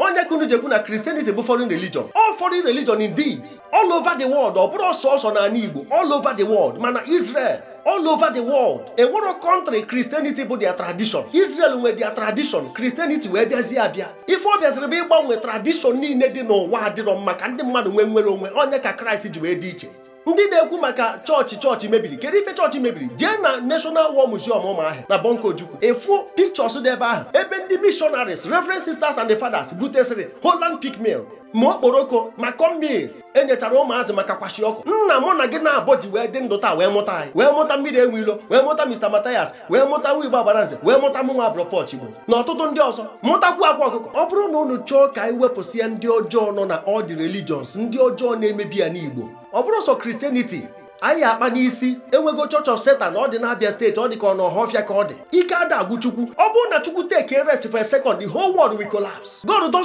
Onye ka unu ji ekwu na Christianity bụ foreign religion? All foreign religion indeed, all over the world. Ọ bụrụ sọsọ n'ala Igbo, all over the world, mana Israel, all over the world, enwero country Christianity bụ their tradition. Israel nwe their tradition, Christianity wee bịazie abịa. Ife ọ bịaziri bụ ịgbanwe tradition niile dị n'ụwa adịrọ mma, ka ndị mmadụ nwee nwere onwe. Onye ka Kraịst ji wee dị iche. Ndị na-ekwu maka chọọchị, chọọchị mebiri, kedu ife chọọchị mebiri? Jee na National War Museum Ụmụahịa na Bonko Ojukwu, efu pictures dị ebe ahụ, ebe ndị missionaries, reverend sisters and the fathers butesịrị Holland Peak milk, ma okporoko, ma cornmeal enyechara ụmụazị maka kwashiorkor. Nna mụ na gị na-abọ ji wee dị ndụ taa, wee mụta anyị, wee mụta Mmiri Enwe Ilo, wee mụta Mr. Mathias, wee mụta Nwa Igbo Agbaranze, wee mụta mụnwa Abropọch Igbo na ọtụtụ ndị ọzọ, mụtakwu Akwa Ọkụkọ. Ọ bụrụ na unu chọọ ka anyị wepụsịa ndị ọjọọ nọ na all the religions, ndị ọjọọ na-emebi ya n'Igbo, ọ bụrụ sọ Christianity anyị akpa n'isi. Enwego Church of Satan, ọ dị n'Abia Steeti, ọ dị ka ọ n'Ọhafịa ka ọ dị. Ike ada agwụ Chukwu. Ọ bụrụ na Chukwu take a rest for a second, the whole world will collapse. God doesn't